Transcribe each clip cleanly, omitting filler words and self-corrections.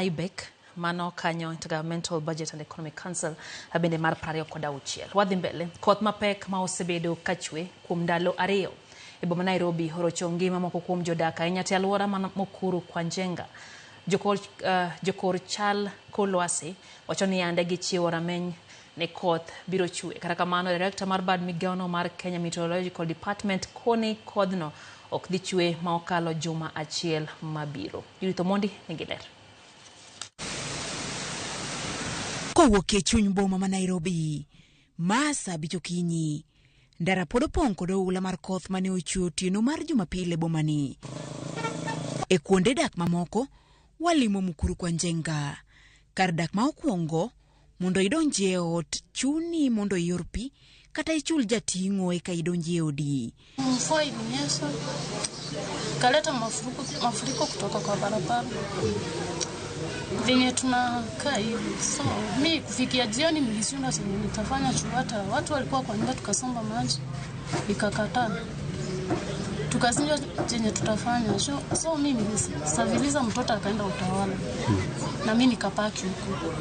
IBEC mano kanyo Intergovernmental Budget and Economic Council bende mar 26. Wadhi mbele, koth mapek ma osebedo kachwe kuom ndalo 2 e boma Nairobi orocho ngima moko kuom jodak ahinya te alwora man Mukuru kwa Njenga. Jokor chal kor lwasi wacho ni yande gichiwo rameny ne koth biro chwe. Kata kamano, director mar bad migawono mar Kenya Meteorological Department koni kodhno ok dhi chwe ma okalo juma achiel mabiro. Judith Omondi nigi ler. Kowuok e chuny boma ma Nairobi, ma saa 5 okinyi, ndara pod opong' kod oula mar koth mane ochwe otieno mar Jumapil e bomani. E kuonde dak mamoko, walimo Mukuru kwa Njenga. Kar dak ma okwongo, mondo idonji e ot, chuni mondo ior pi kata ichul jating'o eka idonji e odi. Mvua ilinyesha ikaleta mafuriko kutoka kwa barabara venye tunakaa hivi. So mi kufikia jioni nilishinda chenye nitafanya juu hata watu walikuwa kwa nyumba, tukasomba maji ikakataa, tukashindwa chenye tutafanya. So mi nilisaviliza mtoto akaenda Utawala na mi nikapaki huko.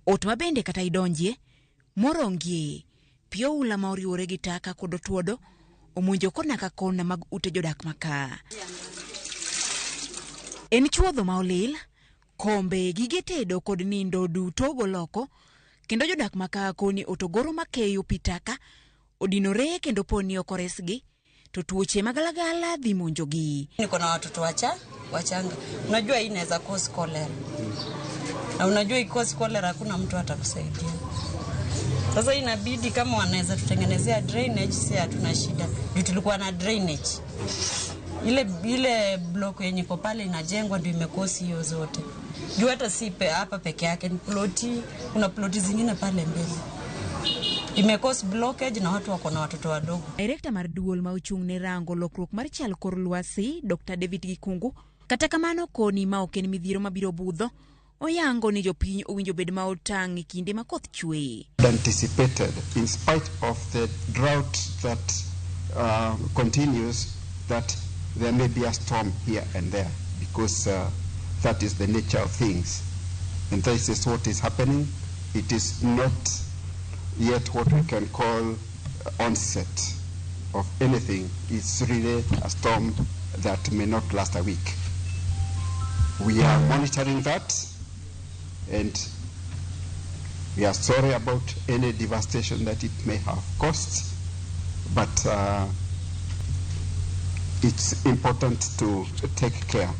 Ot mabende kata idonjie, morongie, pi oula ma oriwore gi taka kod otuodo omonjo kona ka kona mag ute jodak maka. En chuodho ma olil, kombe, gige tedo kod nindo duto goloko, kendo jodak maka koni otogoro makeyo pi taka odinore kendo poni ok oresgi, to tuoche magalagala dhi monjogi. Niko na watoto wachanga. Unajua hii inaweza cause cholera. Na unajua cause cholera hakuna mtu atakusaidia. Sasa inabidi kama wanaweza tutengenezea drainage, si hatuna shida. Juu tulikuwa na drainage. Ile block yenye iko pale inajengwa ndio imekosi hiyo zote. Juu hata si hapa peke yake ni ploti, kuna ploti zingine pale mbele. Imekosi blockage na watu wako na watoto wadogo. Director mar duol ma ochung' ne rango lokruok mar chal kor lwasi, Dr. David Gikungu, kata kamano koni ma ok en midhiero mabiro budho, oyango ni jopiny owinjo bed ma otang' e kinde ma koth chwe. Anticipated, in spite of the drought that continues, that there may be a storm here and there, because that is the nature of things. And this is what is happening. It is not yet what we can call onset of anything. It's really a storm that may not last a week. We are monitoring that, and we are sorry about any devastation that it may have caused, but it's important to take care.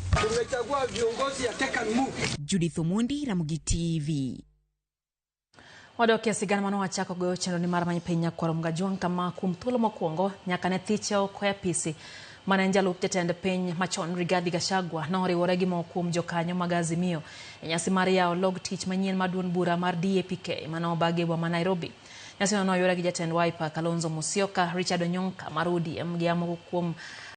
Judith Omondi, Ramogi TV. Wadok e sigana mane wachako goyo chenro ni mar Many Piny Nyakwar Mgajwang' kama kuom thuolo mokwongo nyaka ne thiche oko e apisi mane en jalup jatend piny machon Rigathi Gachagua noriwore gi moko kuom jokanyo mag Azimio e nyasi mar yawo log tich manyien mar duond bura mar DAPK mane obagi e boma ma Nairobi. Nyasino noyudore gi jatend Wiper Kalonzo Musyoka, Richard Onyonka mar ODM gi moko kuom